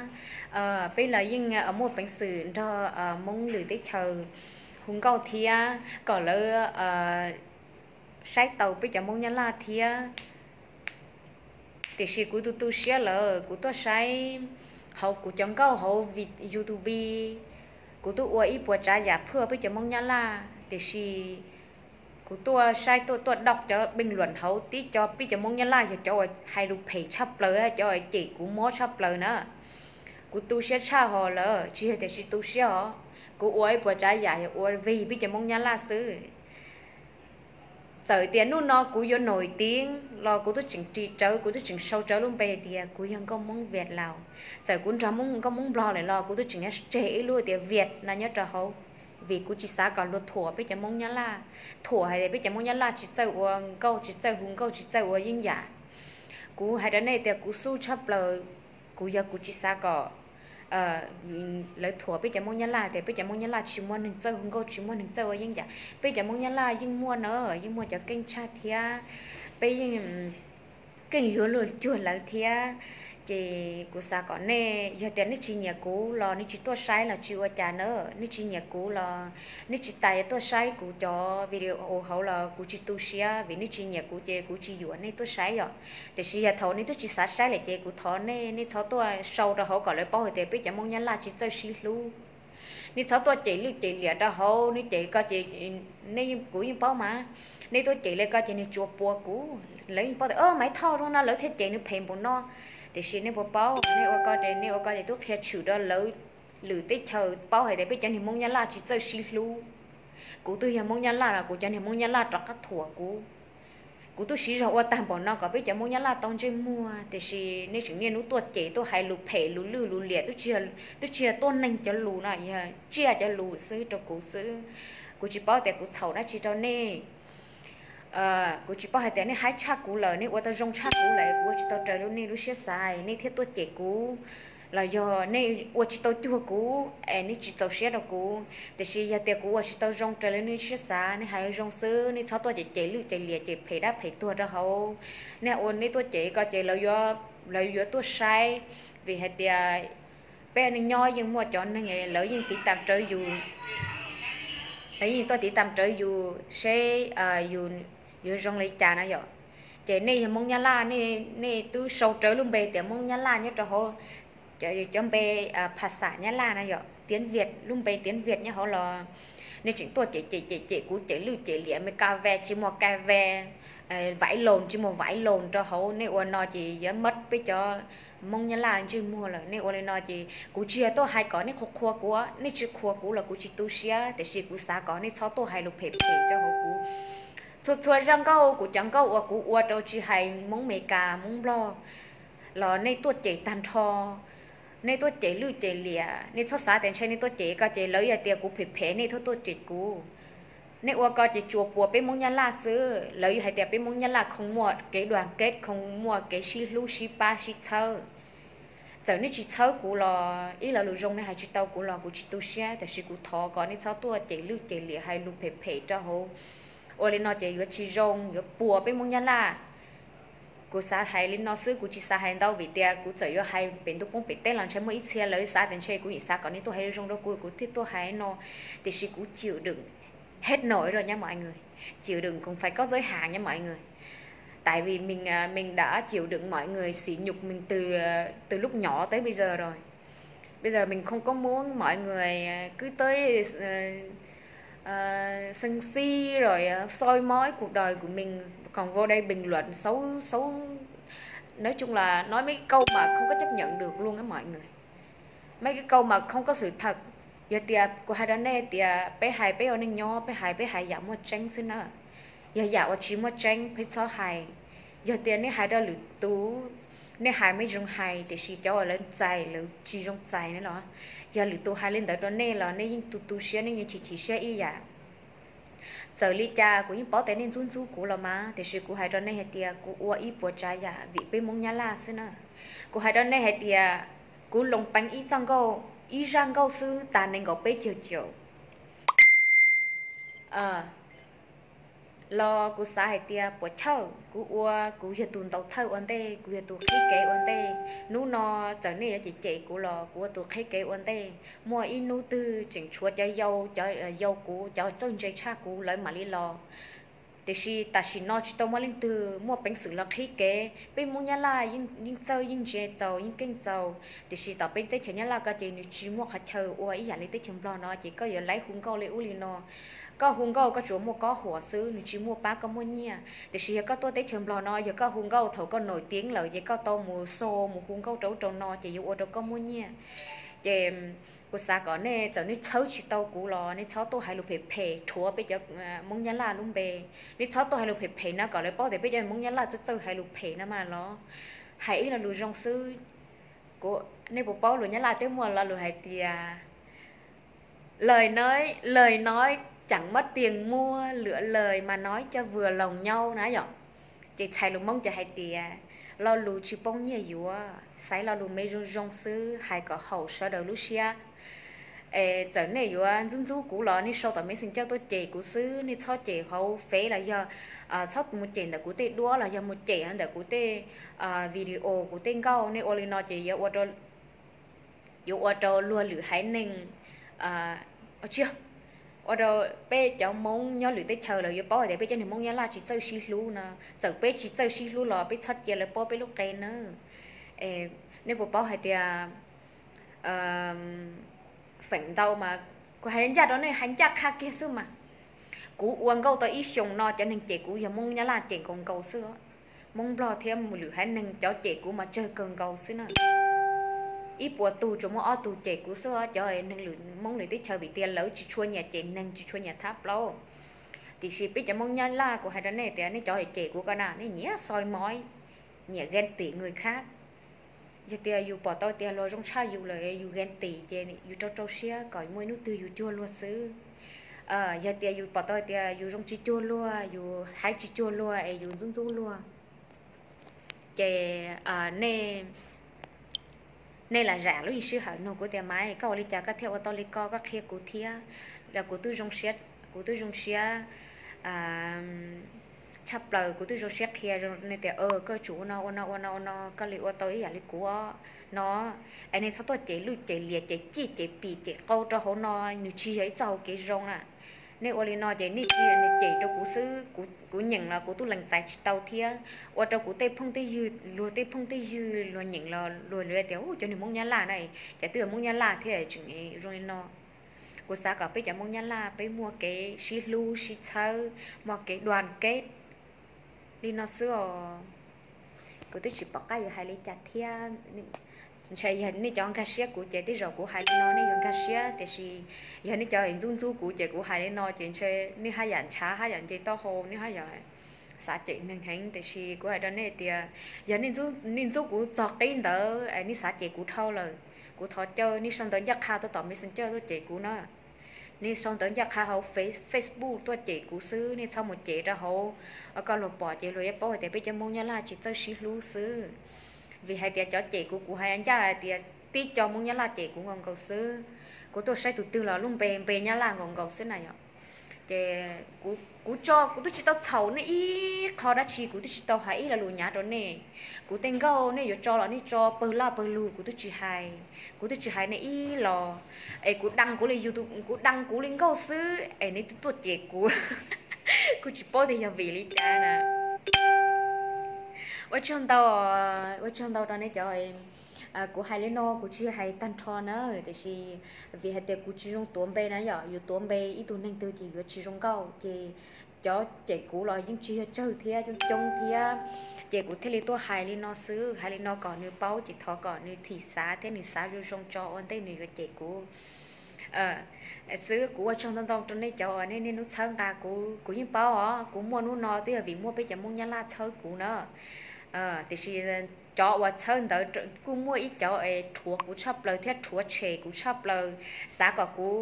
peb los yeej muaj peev xwm nrog Hmoob lwm teb chaws hu nkauj thiab kom lawv saib tau peb cov Hmoob Nyab Laj thiab. Tiam sis kuv tu tu siab lawm, kuv tuaj saib hauv kuv cov nkauj hauv YouTube, kuv twb ua ib puas tsav yam phuaj peb cov Hmoob Nyab Laj, tiam sis kuv tuaj saib tuaj tuaj doj cov pej luam hauv tib co peb cov Hmoob Nyab Laj yog cov uas hais lus phem tshaj plaws, cov uas cem kuv mob tshaj plaws na. Kuv tu siab tshaj ho lawm, tsis yog tias tsis tu siab os. Kuv ua ib puas tsav yam yog ua vig peb cov Hmoob Nyab Laj xwb. Txawm tias hnub no kuv yuav nổi tiếng los kuv twb tseem ris rawv, kuv twb tseem sau rawv lub npe tias kuv yog nkauj Hmoob Việt Lào. Txawm kuv nrog nkauj Hmoob Nplog lawm los kuv twb tseem yuav tseg ib lub tias Việt no nyob rau hauv, vim kuv tsis xav kom luag thuam peb cov Hmoob Nyab Laj. Thuam hais tias peb cov Hmoob Nyab Laj tsis txawj ua nkauj, tsis txawj hu nkauj, tsis txawj ua yeeb yam. Kuv hais rau nej tias kuv xub tshaj plaws, kuv yog kuv tsis xav kom lawv thuam peb cov Hmoob Nyab Laj tias peb cov Hmoob Nyab Laj tsis muaj neeg txawj hu nkauj, tsis muaj neeg txawj ua yeeb yam. Peb cov Hmoob Nyab Laj yeej muaj na, yeej muaj cov keej tshaj thiab peb yeej keej yuav luag cuag lawv thiab. Ces kuv xav kom nej, yog tias nej tsis nyiam kuv los nej tsis tuaj saib los tsis ua cas na, nej tsis nyiam kuv los nej tsis tas yuav tuaj saib kuv cov video hauv los kuv tsis tu siab, vim nej tsis nyiam kuv ces kuv tsis yuam nej tuaj saib yom. Tiam sis yog thaum nej twb tsis xav saib lawm ces kuv thov nej, nej txhob tuaj sau rau hauv kom lawv paub hais tias peb cov Hmoob Nyab Laj tsis txawj sib hlub. Nej txhob tuaj cem lwj cem liam rau hauv, nej cem ko ces nej, kuv yeej paub mas, nej tuaj cem li ko ces nws tsuas puas kuv, lawv yeej paub tias Maiv Thoj zoo no lawv thiaj cem nws phem npaum no. Tiam sis nej puas paub, nej ua ko ces, nej ua ko ces twb qhia tshwm rau lawv lwm teb chaws paub hais tias peb cov niag Hmoob Nyab Laj tsis txawj sib hlub. Kuv twb yog Hmoob Nyab Laj los kuv cov niag Hmoob Nyab Laj rov qab thuam kuv. Kuv twb siv zog ua tag npaum no kom peb cov Hmoob Nyab Laj tau ntsej muag, tiam sis nej tseem niaj hnub tuaj cem, tuaj hais lus phem lus lwj lus liam, twb tsis yog tuaj neeg cov lus no, yog tsiaj cov lus xwb rau kuv xwb. Kuv tsis paub tias kuv txhaum dab tsi rau nej. Kuv tsis paub hais tias nej haib tshaj kuv lawm, nej ua tau zoo tshaj kuv lawm, kuv ua tsis tau raws li nej lub siab xav nej thiaj tuaj cem kuv, los yog nej ua tsis tau cuag kuv es nej tsis txaus siab rau kuv. Tiam sis yog tias kuv ua tsis tau zoo raws li nej siab xav, nej hais zoo xwb, nej txhob tuaj cem cem lwj cem liam, cem phem dab phem tuag rau hauv. Nej ua, nej tuaj cem ko ces lawv yuav tuaj saib, vim hais tias peb neej nyob yeej muaj cov neeg lawv yeej tiv tam rawv yus, lawv yeej tuaj tiv tam rawv yus seb yus yuav zoo li cas na yom. Ces nej yog Hmoob Nyab Laj, nej twb sau rawv lub npe tias Hmoob Nyab Laj nyob rau hauv cov npe phas xas Nyab Laj na yom, tiếng Việt, lub npe tiếng Việt nyob hauv los nej tseem tuaj cem cem cem cem kuv, cem lwj cem liam, me ka ve tsis muaj ka ve, vaiv loos tsis muaj vaiv loos rau hauv. Nej ua no ces yuav mab peb cov Hmoob Nyab Laj ntsej muag lawm. Nej ua li no ces kuv tsis yog tuaj hais kom nej qhuas qhuas kuv, nej tsis qhuas kuv los kuv tsis tu siab, tiam sis kuv xav kom nej txhob tuaj hais lus phem phem rau hauv kuv. Txhua txhua zaj nkauj, kuv cov nkauj uas kuv ua rau tsis hais Hmoob Meskas, Hmoob Nplog los nej tuaj cem tag nrho. Nej tuaj cem lwj cem liam, nej txhob xav tias ntshe nej tuaj cem ko ces lawv yog tias kuv phem phem nej thiaj tuaj cem kuv. Nej ua ko ces tsuas puas peb Hmoob Nyab Laj xwb. Lawv yog hais tias peb Hmoob Nyab Laj không muaj kev đoàn kết, không muaj kev sib hlub sib pab sib txhawb. Txawm nej tsis txhawb kuv los ib lo lus zoo nej hais tsis tau kuv los kuv tsis tu siab, tiam sis kuv thov kom nej txhob tuaj cem lwj cem liam, hais lus phem phem rau hauv. Ua li no ces yuav tsis zoo, yuav puas peb Hmoob Nyab Laj. Kuv xav hais li no xwb, kuv tsis xav hais ntau vim tias kuv txawm yuav hais pem ntuj poob pem teb los ntshe muaj ib txhia lawv xav tias ntshe kuv nim xav kom nej tuaj hais zoo rau kuv, kuv thiaj tuaj hais no. Tiam sis kuv chịu đựng hết nổi rồi nha mọi người, chịu đựng cũng phải có giới hạn nha mọi người. Tại vì mình mình đã chịu đựng mọi người sỉ nhục mình từ từ lúc nhỏ tới bây giờ rồi. Bây giờ mình không có muốn mọi người cứ tới sân si rồi soi mói cuộc đời của mình, còn vô đây bình luận xấu xấu. Nói chung là nói mấy cái câu mà không có chấp nhận được luôn á mọi người. Mấy cái câu mà không có sự thật. Yog tias kuv hais rau nej tias peb hais peb ua neej nyob, peb hais peb hais yam muaj tseeb xwb na. Yog yam uas tsis muaj tseeb peb txhob hais. Yog tias nej hais rau lwm tus, nej hais muaj zoo hais, tiam sis cov uas lawv txais lawv tsis zoo txais ne los, yog lwm tus hais li ntawd rau nej los nej yeej tu tu siab, nej yeej chim chim siab ib yam. Txawm li cas kuv yeej paub tias nej ntxub ntxub kuv los mas, tiam sis kuv hais rau nej hais tias kuv ua ib puas tsav yam vim peb Hmoob Nyab Laj xwb na. Kuv hais rau nej hais tias kuv loo peev ib txoj nkauj, ib zaj nkauj xwb tas nees nkaum peb caug caum los kuv xav hais tias puas chawj, kuv ua, kuv yog tus ntaus thawj ua ntej, kuv yog tus qhib kev ua ntej. Hnub no txawm nej yuav cem cem kuv los kuv ua tus qhib kev ua ntej. Muaj ib hnub twg tseem tshuav cov yau, cov yau kuv, cov txawj ntse tshaj kuv lawv mam li los. Tiam sis tam sim no tsis tau muaj leej twg muaj peev xwm los qhib kev. Peb Hmoob Nyab Laj yeej txawj yeej ntse txaus yeej keej txaus, tiam sis tom peb teb chaws Nyab Laj ko ces nws tsis muaj qhov chaw ua ib yam li teb chaws Nplog no ces koj yuav laib hu nkauj li ub li no. Koj hu nkauj koj tsuas muaj kob huam xwb, nws tsis muaj pab koj muaj nyiaj. Tiam sis yog koj tuaj teb chaws Nplog no, yog koj hu nkauj thaum koj nổi tiếng lawm ces koj tau mus show mus hu nkauj rau ub rau no ces yuav ua rau koj muaj nyiaj. Ces kuv xav kom nej txawm nej txhawb tsis tau kuv los nej txhob tuaj hais lus phem phem rhuav peb cov Hmoob Nyab Laj lub npe. Nej txhob tuaj hais lus phem phem no kom lawv paub tias peb cov Hmoob Nyab Laj txawj txawj hais lus phem no mas los. Hais ib lo lus zoo xwb. Nej puas paub lus Nyab Laj twb muaj lo lus hais tias lời nói, lời nói chẳng mất tiền mua, lựa lời mà nói cho vừa lòng nhau na yom. Ces txhais lus Hmoob ces hais tias lo lus tsis poob nyiaj yuav, xaiv lo lus me zoo zoo xwb hais kom haum sawv daws lub siab. Es txawm nej yuav ntxub ntxub kuv los nej sau tom Messenger tuaj cem kuv xwb, nej txhob cem hauv fev los yog txhob mus cem ntawm kuv tej duab los yog mus cem ntawm kuv tej video, kuv tej nkauj. Nej ua li no ces yuav ua yuav ua rau luag lwm haiv neeg, tsis yog, ua rau peb cov Hmoob nyob lwm teb chaws lawv yuav paub hais tias peb cov niag Hmoob Nyab Laj tsis txawj sib hlub no. Txawm peb tsis txawj sib hlub los peb txhob cia lawv paub peb lub qe nawb. Nej puas paub hais tias feem ntau mas kuv hais ncaj rau nej hais ncaj qha kiag xwb mas, kuv ua nkauj tau ib xyoos no cov neeg cem kuv yog Hmoob Nyab Laj cem nkaus nkaus xwb. Hmoob Nplog thiab lwm haiv neeg cov cem kuv mas tsawg kawg nkaus xwb na. Ib puas tug tsuas muaj ob tug cem kuv xwb, cov neeg lwm Hmoob lwm teb chaws vim tias lawv tsis tshua nyiam cem neeg, tsis tshua nyiam thab plaub. Tiam sis peb cov Hmoob Nyab Laj kuv hais rau nej tias nej cov cem kuv ko na nej nyiam soi móib, nyiam ghen tim người khác. Yog tias yus pom tau tias luag zoo tshaj yus lawm yus ghen tim ces yus rau rau siab kom muaj ib hnub twg yus cuag luag xwb. Yog tias yus pom tau tias yus zoo tsis cuag luag, yus haiv tsis cuag luag es yus ntxub ntxub luag, ces nej lam zam lub sij hawm nug kuv tias Maiv, koj ua li cas koj thiaj ua tau li ko, koj qhia kuv thiab. Kuv twb zoo siab, kuv twb zoo siab tshaj plaws, kuv twb zoo siab qhia tias koj tsum ua no ua no ua no ua no koj li ua tau ib yam li kuv no. Es nej txhob tuaj cem lwj cem liam cem ciaj cem pim cem qau rau hauv no, nws tsis yog ib txoj hauv kev zoo na. Nej ua li no ces nej tsis yog cem rau kuv xwb, kuv nyeem los kuv tub lees txais tsis tau thiab, ua rau kuv tej phooj tej ywg, luag tej phooj tej ywg luag nyeem los luag tias u cov niag Hmoob Nyab Laj na, ces twb yog Hmoob Nyab Laj thiab tseem zoo li no. Kuv xav kom peb cov Hmoob Nyab Laj peb muaj kev sib hlub sib txhawb, muaj kev đoàn kết li no xwb os. Kuv twb tsis pom qab yuav hais li cas thiab. Ntshe yog nej cov nkag siab kuv ces tej zaum kuv hais li no nej yuav nkag siab, tiam sis yog nej cov ntxub ntxub kuv ces kuv hais li no ces ntshe nej haj yam ntshav haj yam nce taub hau, nej haj yam xav cem neeg heev. Tiam sis kuv hais rau nej tias yog nej ntxub kuv txog qib ntawd es nej xav cem kuv dhau lawm, kuv thov caw nej sau ntawv ncaj qha tuaj tom Messenger tuaj cem kuv na. Nej sau ntawv ncaj qha hauv Facebook tuaj cem kuv xwb, nej txhob mus cem rau hauv, koj luag pom ces luag yuav paub hais tias peb cov Hmoob Nyab Laj tsis txawj sib hlub xwb. Vim hais tias cov cem kuv, kuv hais ncaj hais tias tib co Hmoob Nyab Laj cem kuv nkaus nkaus xwb. Kuv tuaj saib tus twg los lub npe npe Nyab Laj nkaus nkaus xwb na yom. Ces kuv tso, kuv twb tsis tau txhaum nej ib qho dab tsi, kuv twb tsis tau hais ib lo lus hnyav rau nej. Kuv tej nkauj nej yuav tso los nej tso pawg laj pawg lug kuv twb tsis hais, kuv twb tsis hais nej ib los. Es kuv da kuv li YouTube, kuv da kuv li nkauj xwb es nej twb tuaj cem kuv. Kuv tsis paub tias yog vim li cas na. Ua tsaug ntau, ua tsaug ntau rau nej cov. Kuv hais li no kuv tsis hais tag nrho na, tiam sis vim hais tias kuv tsis zoo tuav npe na yom, yus tuav npe ib tug neeg twg ces yuav tsis zoo nkauj, ces cov cem kuv los yeej tsis yog tsawg thiab, coob coob thiab. Ces kuv thiaj li tuaj hais li no xwb, hais li no kom nws paub ces thov kom nws thim xav thiab nws xav zoo zoo tso ua ntej nws yuav cem kuv xwb. Kuv ua tsaug ntau ntau rau nej cov uas nej niaj hnub txhawb nqa kuv, kuv yeej paub os, kuv muaj hnub no twb yog vim muaj peb cov Hmoob Nyab Laj txhawb kuv na. Tiam sis cov uas txhawb ntawd kuj muaj ib cov es rhuav kuv tshaj plaws thiab rhuav tshem kuv tshaj plaws, xav kom kuv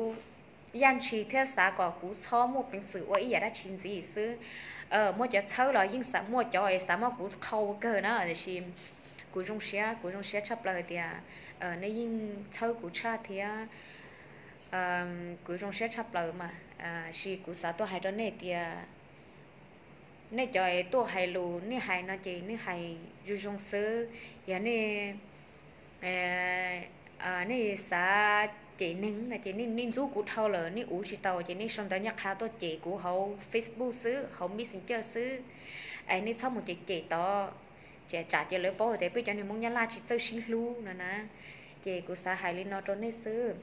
yaj ntshis thiab xav kom kuv txhob muaj peev xwm ua ib yam dab tsi ntxiv xwb. Muaj cov txhawb los yeej xav, muaj cov es xav muab kuv qhau kawg na, tiam sis kuv zoo siab, kuv zoo siab tshaj plaws tias nej yeej txhawb kuv tshaj thiab. Kuv zoo siab tshaj plaws mas, sis kuv xav tuaj hais rau nej tias nej cov es tuaj hais lus nej hais no ces nej hais zoo zoo xwb. Yog nej, nej xav cem neeg no ces nej ntxub kuv dhau lawm, nej uv tsis tau ces nej sau ntawv nyaj qha tuaj cem kuv hauv Facebook xwb, hauv Messenger xwb. Es nej txhob mus cem cem tod, tsam ces lawv paub tias peb cov niag Hmoob Nyab Laj tsis txawj sib hlub no na. Ces kuv xav hais li no rau nej xwb.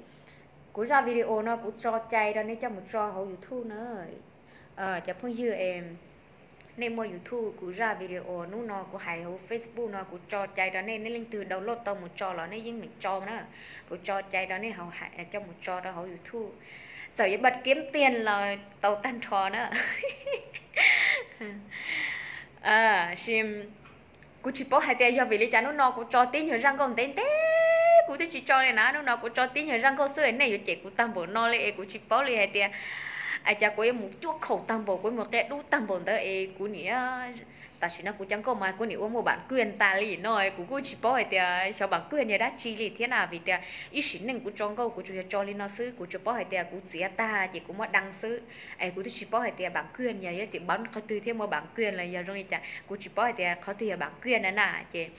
Kuv zaj video no kuv tso cai rau nej coj mus tso hauv YouTube na. Cov phooj ywg es nej muaj YouTube, kuv zaj video hnub no kuv hais hauv Facebook no kuv tso cai rau nej, nej leej twg download tau mus tso los nej yeej meem tso na. Kuv tso cai rau nej coj mus tso rau hauv YouTube. Txawm yuav bad kiab tiag los tau tag nrho na. Sim, kuv tsis paub hais tias yog vim li cas hnub no kuv tso tib nyuag zaj nkauj ntev ntev kuv twb tsis tso li na. Hnub no kuv tso tib nyuag zaj nkauj xwb es nej yuav cem kuv tag npaum no li es kuv tsis paub li hais tias, cas kuv yuav mus cuab khaum tag npaum, kuv yuav mus qia dub tag npaum ntawd es kuv niam, tam sim no kuv cov nkauj mas kuv niam ua muaj bản quyền tas li no, kuv kuj tsis paub hais tias xyov bản quyền yog dab tsi li thiab na, vim tias ib sim neej kuv tso nkauj kuv tsuas yog tso li no xwb, kuv tsuas paub hais tias kuv txiav tag ces kuv muab đăng xwb. Es kuv twb tsis paub hais tias bản quyền yog yuav cem bóng qhov twg thiab muaj bản quyền los yog zoo li cas, kuv tsis paub hais tias qhov twg yog bản quyền na na. Ces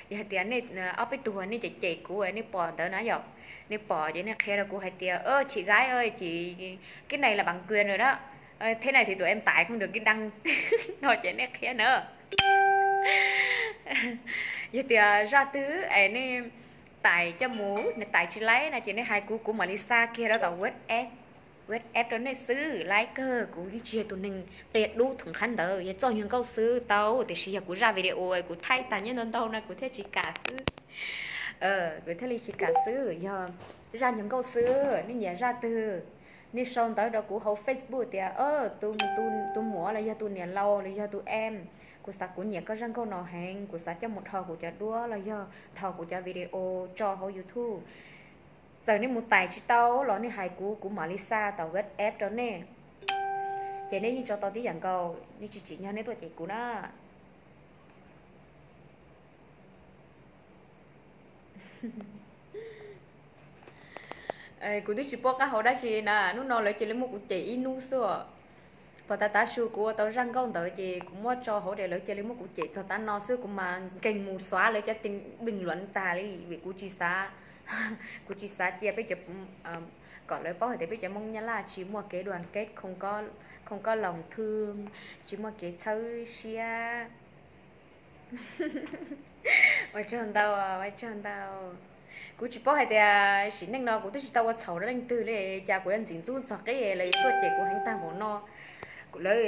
yog hais tias nej ob peb tug nej cem cem kuv nej pom ntawd na yom, nej pom ces nej qhia rau kuv hais tias chị gái ơi, chị, cái này là bản quyền rồi đó, thế này thì tụi em tải không được cái đăng no ces nej qhia na. Yog tias zaj twg es nej tải coj mus, nej tải tsis laib no ces nej hais kuv, kuv mam li xa kiag rau tom WhatsApp, WhatsApp rau nej xwb. Laib kawg, kuv yeej tsis yog tus neeg qia dub thoom qhab ntawd, yog txoj nyuag nkauj xwb tau, tiam sis yog kuv zaj video kuv thaij tag nyob ntau ntau no kuv thiaj tsis kam xwb. Kuv thiaj li tsis kam xwb. Yog zaj nyuag nkauj xwb, nej nyiam zaj twg nej sau ntawv rau kuv hauv Facebook tias tus muam los yog tus niam laus los yog tus em, kuv xav, kuv nyiam koj zaj nkauj no heev, kuv xav coj mus dhos kuv cov duab los yog dhos kuv cov video tso hauv YouTube. Txawm nej mus tải tsis tau los nej hais kuv, kuv mam li xa tom WhatsApp rau nej. Ces nej yeej tso tau tib yam nkaus, nej tsis tsim nyog nej tuaj cem kuv na. Kuv twb tsis paub qab hau dab tsi na, hnub no lawv cia li muab kuv cem ib hnub xwb os. Pom tas tav su kuv ua tau zaj nkauj ntawd ces kuv muab tso hauv ces lawv cia li muab kuv cem txog tav no xwb, kuv mas nkees mus xóa lawv cov bình luận tas li vim kuv tsis xav, kuv tsis xav cia peb cov, kom lawv paub hais tias peb cov Hmoob Nyab Laj tsis muaj kev đoàn kết, không có lòng thương, tsis muaj kev txhawb siab. Ua tsaug ntau, ua tsaug ntau. Kuv tsis paub hais tias sim neej no kuv twb tsis tau ua txhaum rau leej twg li, cas kuv yuav ntxim ntxub txog qib lawv yuav tuaj cem kuv heev tag npaum no. Lawv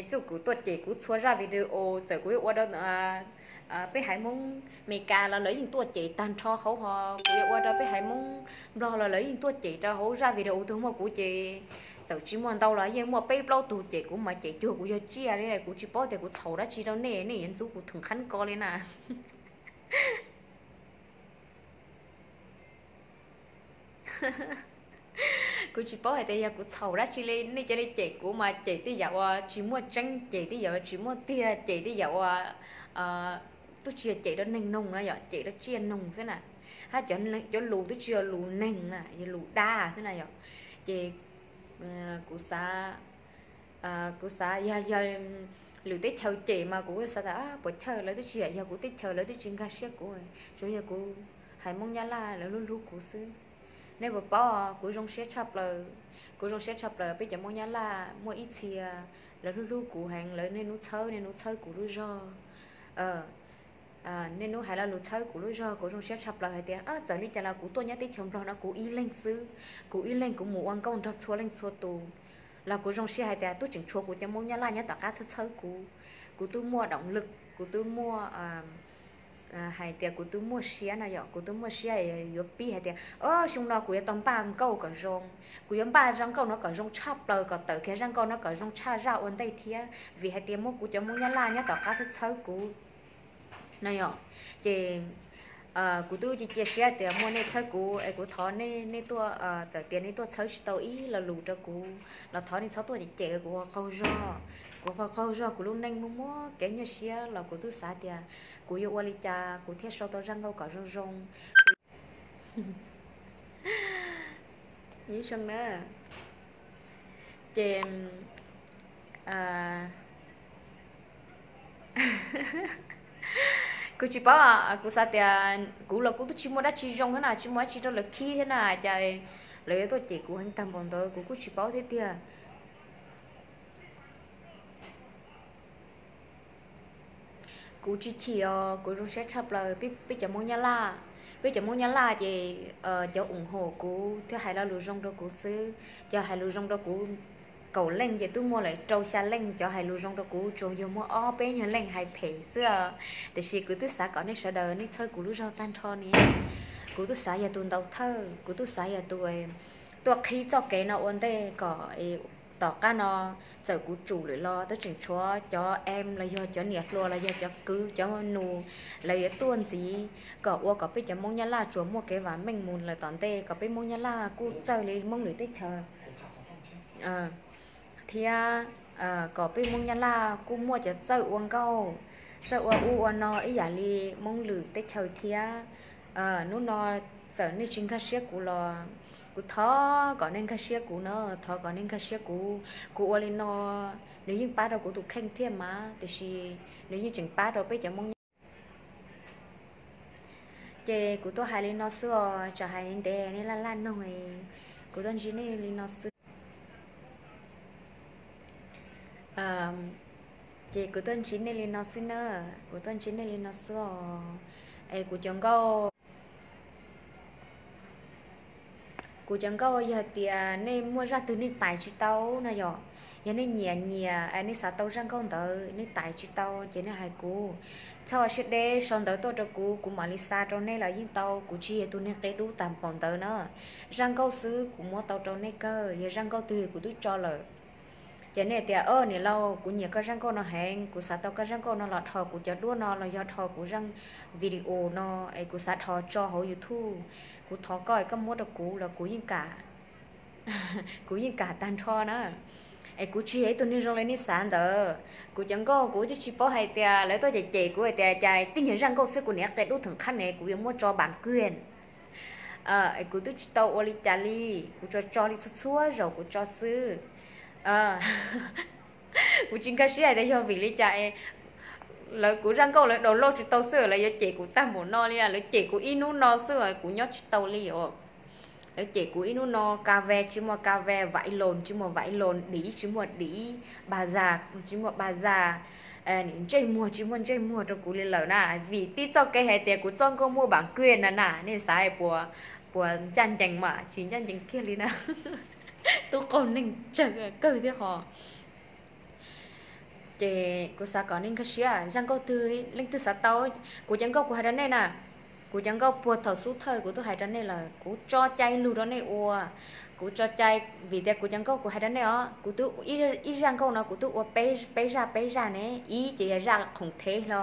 txuj kuv tuaj cem kuv txhua zaj video, txawm kuv yuav ua rau peb haiv Hmoob Meskas los lawv yeej tuaj cem tag nrho hauv, ho kuv yuav ua rau peb haiv Hmoob Nplog los lawv yeej tuaj cem rau hauv zaj video twg muaj kuv ces txawm tsis muaj ntau los yeej muaj peb plaub tug cem kuv mas cem cuag kuv yog tsiaj li, kuv tsis paub tias kuv txhaum dab tsi rau nej, nej yuav ntxub kuv thoom qhab ko li na. Kuv tsis paub hais tias yog kuv txhaum dab tsi li, nej cia li cem kuv mas cem tej yam uas tsis muaj tseeb, cem tej yam uas tsis muaj tiag, cem tej yam uas twb tsis yog cem rau neeg noog na yom, cem rau tsiaj noog xwb na. Hab cov lus twb tsis yog lus neeg na, yog lus dab xwb na yom. Ces kuv xav, kuv xav yog, yog lwm teb chaws cem mas kuv xav tas puas chawj, lawv twb tsis yog kuv teb chaws, lawv twb tsis nkag siab kuv, tsuas yog kuv haiv Hmoob Nyab Laj lawv hlub hlub kuv xwb. Nej puas paub, kuv zoo siab tshaj plaws, kuv zoo siab tshaj plaws peb cov Hmoob Nyab Laj muaj ib txhia lawv hlub hlub kuv heev, lawv niaj hnub txhawb, niaj hnub txhawb kuv lub zog. Niaj hnub hais lo lus txhawb kuv lub zog, kuv zoo siab tshaj plaws hais tias txawm li cas los kuv tuaj nyob teb chaws Nplog no kuv ib leeg xwb, kuv ib leeg kuv mus ua nkauj nrog txhua leej txhua tus los kuv zoo siab hais tias twb tseem tshuav kuv cov Hmoob Nyab Laj nyob tom qab txhawb txhawb kuv. Kuv twb muaj động lực, kuv twb muaj hais tias kuv twb muaj siab no yom, kuv twb muaj siab yuav pib hais tias xyoo no kuv yuav tau npaj nkauj kom zoo, kuv yuav npaj zaj nkauj no kom zoo tshaj plaws, kom tawm kiag zaj nkauj no kom zoo tshaj zaj ua ntej thiab, vim hais tias muab kuv cov Hmoob Nyab Laj nyob tom qab txhawb txhawb kuv no yom. Ces Kuv twb cia cia siab tias muaj nej txhawb kuv es kuv thov nej, nej tuaj, txawm tias nej tuaj txhawb tsis tau ib lo lus rau kuv los thov nej txhob tuaj cem cem kuv ua qaug zog. Kuv ua qaug zog kuv lub neej muaj muaj kev nyuaj siab los kuv twb xav tias kuv yuav ua li cas kuv thiaj sau tau zaj nkauj kom zoo zoo. Ces kuv tsis paub, kuv xav tias kuv los kuv twb tsis muaj dab tsi zoo thiab na, tsis muaj dab tsi rau lawv khib thiab na, cas lawv yuav tuaj cem kuv heev tag npaum ntawd kuv kuj tsis paub thiab tiag. Kuv tsis chim os, kuv zoo siab tshaj plaws. Peb cov Hmoob Nyab Laj, peb cov Hmoob Nyab Laj ces cov ủng hộ kuv thiab hais lo lus zoo rau kuv xwb. Cov hais lus zoo rau kuv kaum leej ces twb muaj lawm rau xya leej cov hais lus zoo rau kuv, tsuas yog muaj ob peb nyuag leej hais phem xwb. Tiam sis kuv twb xav kom nej sawv daws nej txhawb kuv lub zog tag nrho ni. Kuv twb xav yog tus ntaus thawj, kuv twb xav yog tus tuaj qhib txoj kev no ua ntej kom tom qab no txawm kuv tsum lawm los twb tseem tshuav cov em los yog cov niam hluas los yog cov kwv cov nus, lawv yuav tuaj ntxiv kom ua kom peb cov Hmoob Nyab Laj tsuas muaj kev vam meej mus lawm tom ntej, kom peb Hmoob Nyab Laj kuj txawj li Hmoob lwm teb chaws thiab kom peb Hmoob Nyab Laj kuj muaj cov txawj ua nkauj, txawj ua ub ua no ib yam li Hmoob lwm teb chaws thiab. Hnub no txawm nej tsis nkag siab kuv los kuv thov kom nej nkag siab kuv na, thov kom nej nkag siab kuv. Kuv ua li no nws yeej pab rau kuv tus kheej thiab mas, tiam sis nws yeej tseem pab rau peb cov Hmoob Nyab Laj. Ces kuv tuaj hais li no xwb os, tsam hais ntev nej laj laj noog, kuv tuaj ntsib nej li no xwb. Ces kuv tuaj ntsib nej li no xwb na, kuv tuaj ntsib nej li no xwb os. Es kuv cov nkauj, kuv cov nkauj yog tias nej muaj zaj twg nej tais tsis tau no yom, yog nej nyiam nyiam es nej xav tau zaj nkauj ntawd nej tais tsis tau ces nej hais kuv, txhob ua siab deb sau ntawv tuaj rau kuv, kuv mam li xa rau nej los yeej tau. Kuv tsis yog tus neeg qia dub tag npaum ntawd na. Zaj nkauj xwb kuv muab tau rau nej kawg, yog zaj nkauj twg kuv twb tso lawm. Ces nej tias, niam laus, kuv nyiam koj zaj nkauj no heev, kuv xav tau koj zaj nkauj no los dhos kuv cov duab no los yog dhos kuv zaj video no, es kuv xav dhos tso hauv YouTube. Kuv thov koj es koj muab rau kuv los kuv yeej kam, kuv yeej kam tag nrho na. Es kuv tsis yog ib tug neeg zoo li nej xav ntawd. Kuv cov nkauj kuv twb tsis paub hais tias lawv tuaj cem cem kuv hais tias cas tib nyuag zaj nkauj xwb kuv niam qia dub theem qhab ne kuv yuav muab tso bản quyền. Kuv twb tsis tau ua li cas li, kuv tso tso li txhua txhua zaus kuv tso xwb. Kuv tsis nkag siab hais tias yog vim li cas lawv kuv zaj nkauj lawv download tsis tau xwb lawv yuav cem kuv tag npaum no li, lawv cem kuv ib hnub no xwb kuv nyob tsis tau li os. Lawv cem kuv ib hnub no, cà phê tsis muaj cà phê, vải lộn tsis muaj vải lộn, đĩa tsis muaj đĩa, bazar tsis muaj bazar, ntsej muag tsis muaj ntsej muag rau kuv li lawm na, vim tib txoj kev hais tias kuv txoj nkauj muaj bản quyền na na, nej xav puas, puas ncaj ncees mas tsis ncaj ncees kiag li na. Tub qaug neeg tsawg kawg thiab ho. Ces kuv xav kom nej nkag siab, zaj nkauj twg leej twg xav tau, kuv cov nkauj kuv hais rau nej na, kuv cov nkauj puag thaum xub thawj kuv twb hais rau nej lawm, kuv tso cai lug rau nej ua, kuv tso cai, vim tias kuv cov nkauj kuv hais rau nej os, kuv twb ib zaj nkauj no kuv twb ua peb zaj peb zaj ne, ib ces yog zaj khoom thev hlo,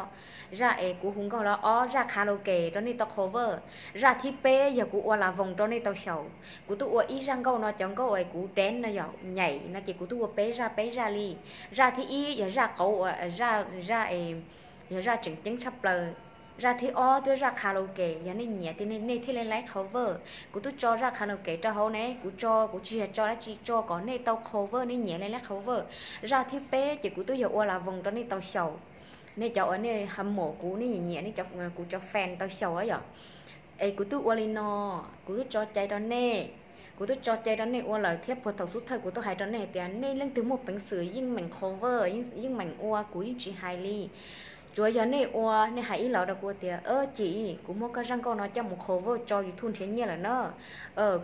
zaj es kuv hu nkauj los, ob zaj karaoke rau nej tau cover, zaj thib peb yog kuv ua las voos rau nej tau xyaum. Kuv twb ua ib zaj nkauj no cov nkauj es kuv dance no yog nyaim no ces kuv twb ua peb zaj peb zaj li. Zaj thib ib yog zaj qauv, zaj, zaj, yog zaj tseem ceeb tshaj plaws. Zaj thib ob twb zaj karaoke, yog nej nyiam tias nej thiaj li laib cover. Kuv twb tso zaj karaoke rau hauv ne, kuv tso kuv tsis yog tso dab tsi, tso kom nej tau cover, nej nyiam li laib cover. Zaj thib peb ces kuv twb yog ua las voos rau nej tau xyaum. Nej cov uas nej hâm mộ kuv, nej nyiam nyiam nej, kuv cov fan tau xyaum yom. Es kuv twb ua li no, kuv twb tso cai rau nej, kuv twb tso cai rau nej ua lawm thiab puag thaum xub thawj kuv twb hais rau nej hais tias nej leej twg muaj peev xwm yeej meem cover, yeej meem ua, kuv yeej tsis hais li. Tsuav yog nej ua, nej hais ib los rau kuv tias, Cim, kuv muab koj zaj nkauj no coj mus cover tso YouTube nrhiav nyiaj lawm na.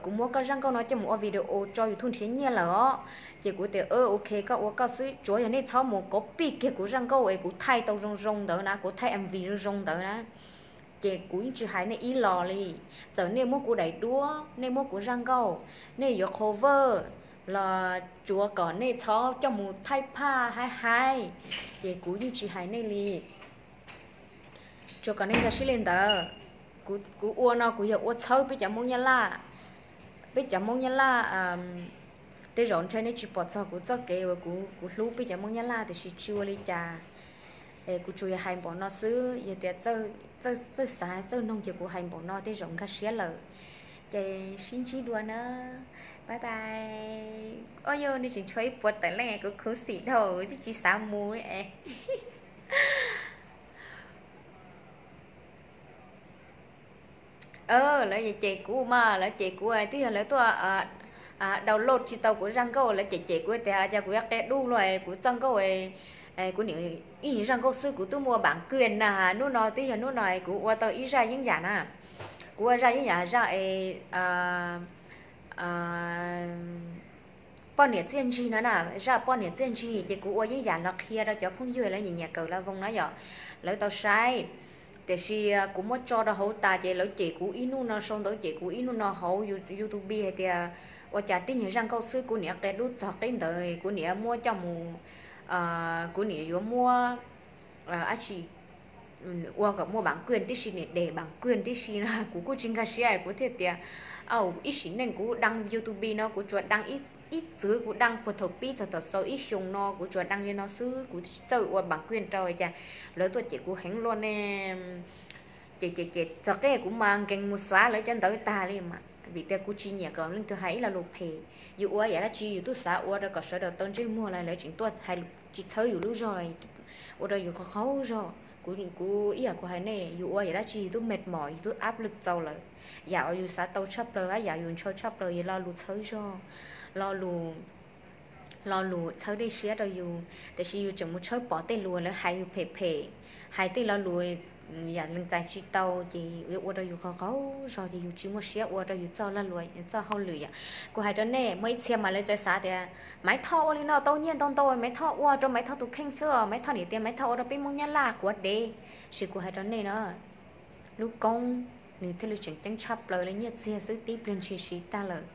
Kuv muab koj zaj nkauj no coj mus ua video tso YouTube nrhiav nyiaj lawm os. Ces kuv tias, Ok, koj ua koj xwb. Tsuav yog nej txhob mus copy kiag kuv zaj nkauj es kuv thaij tau zoo zoo ntawd na, kuv thaij MV zoo zoo ntawd na, ces kuv yeej tsis hais nej ib los li. Txawm nej muab kuv daim duab, nej muab kuv zaj nkauj, nej yuav cover los tsuav kom nej txhob coj mus thaij phaj haib haib, ces kuv yeej tsis hais nej li. Tsuav kom nej nkag siab li ntawd. Kuv ua no kuv yog ua txhawb peb cov Hmoob Nyab Laj. Peb cov Hmoob Nyab Laj, tej zaum ntshe nej tsis pom txog kuv txoj kev uas kuv hlub peb cov Hmoob Nyab Laj, tiam sis tsis ua li cas. Kuv tsuas yog hais npaum no xwb, yog tias txawj xav txawj noog ces kuv hais npaum no tej zaum nkag siab lawm. Ces sib ntsib dua na. Bye bye. Ua yog nej tseem tshuav ib puas tawm leej, kuv khuv xim dhau, twb tsis xav mus. Lawv cem kuv mas, lawv cem kuv twb yog lawv tuaj download tsis tau kuv zaj nkauj, lawv cem cem kuv tias cas kuv yuav qia dub luaj kuv txoj nkauj. Kuv niam ib zaj nkauj xwb kuv twb muaj bản quyền na, hnub no twb yog hnub no kuv ua tau ib zaj yeeb yam na. Kuv ua zaj yeeb yam zaj es poj niam txiaj ntsig no na, zaj poj niam txiaj ntsig ces kuv ua yeeb yam los qhia rau cov phooj ywg lawv nyiam nyiam kawm la voos na yom, lawv tau saib. Tiam sis kuv muab tso rau hauv tas ces lawv cem kuv ib hnub no, sau ntawv cem kuv ib hnub no hauv YouTube hais tias ua cas tib nyuag zaj nkauj xwb kuv niam qia dub txog qib ntawd kuv niam muab coj mus, kuv niam yuav muab dab tsi ua kom muaj bản quyền tib si, niam để bản quyền tib si no. Kuv kuj tsis nkag siab, kuv thiaj tias, au, ib sim neej kuv đăng YouTube no kuv tsuas đăng ib txwv, kuv đăng puag thaum pib txog thaum xaus ib xyoos no kuv tsuas đăng li no xwb, kuv tsis txawj ua bản quyền rau, cas lawv tuaj cem kuv heev luaj ne. Ces ces ces txog qib kuv mas nkees mus xóa lawv cov ntawv tag li mas, vim tias kuv tsis nyiam kom leej twg hais ib lo lus phem. Yus ua yam dab tsi yus twb xav ua rau kom sawv daws tau ntsej muag los lawv tseem tuaj hais tsis txhawb yus lub zog, ua rau yus qaug qaug zog. Kuv ib yam kuv hais nej, yus ua yam dab tsi yus twb mệt mỏi, yus twb áp lực txaus lawm. Yam uas yus xav tau tshaj plaws, yam yus ntshaw tshaj plaws yog lo lus txhawb zog, lo lus, lo lus txhawb dej siab rau yus, tiam sis yus tseem mus tshawb pom tej lus lawv hais yus phem phem, hais tej lo lus yam lees txais tsis tau, ces yuav ua rau yus qaug qaug zog, ces yus tsis muaj siab ua rau yus txoj lag luam, txoj hauj lwm yom. Kuv hais rau nej, muaj ib txhia mas lawv txawm xav tias Maiv Thoj ua li no tau nyiaj ntau ntau, Maiv Thoj ua rau Maiv Thoj tus kheej xwb os, Maiv Thoj niam tias Maiv Thoj ua rau peb Hmoob Nyab Laj quav dev. Tiam sis kuv hais rau nej na, lub koob nws thiaj li tseem ceeb tshaj plaws li nyiaj txiag xwb, tib pliag ntshis siv tag lawm.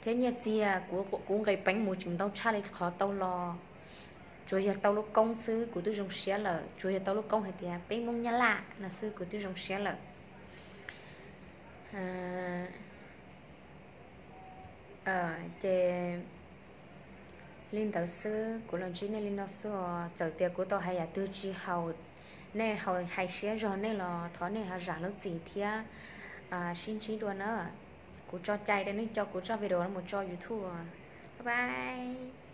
Thiab nyiaj txiag kuv nqis peev mus tseem ntau tshaj li qhov tau los. Tsuas yog tau lub koob xwb kuv twb zoo siab lawm, tsuas yog tau lub koob hais tias peb Hmoob Nyab Laj no xwb kuv twb zoo siab lawm. Ces li ntawd xwb, kuv los ntsib nej li no xwb os. Txawm tias kuv tau hais yam twg tsis haum, nej hais siab zog nej los thov nej ho zam lub txim thiab. Sib ntsib dua na. Kuv tso cai rau nej coj kuv txoj video no mus tso YouTube. Bye bye.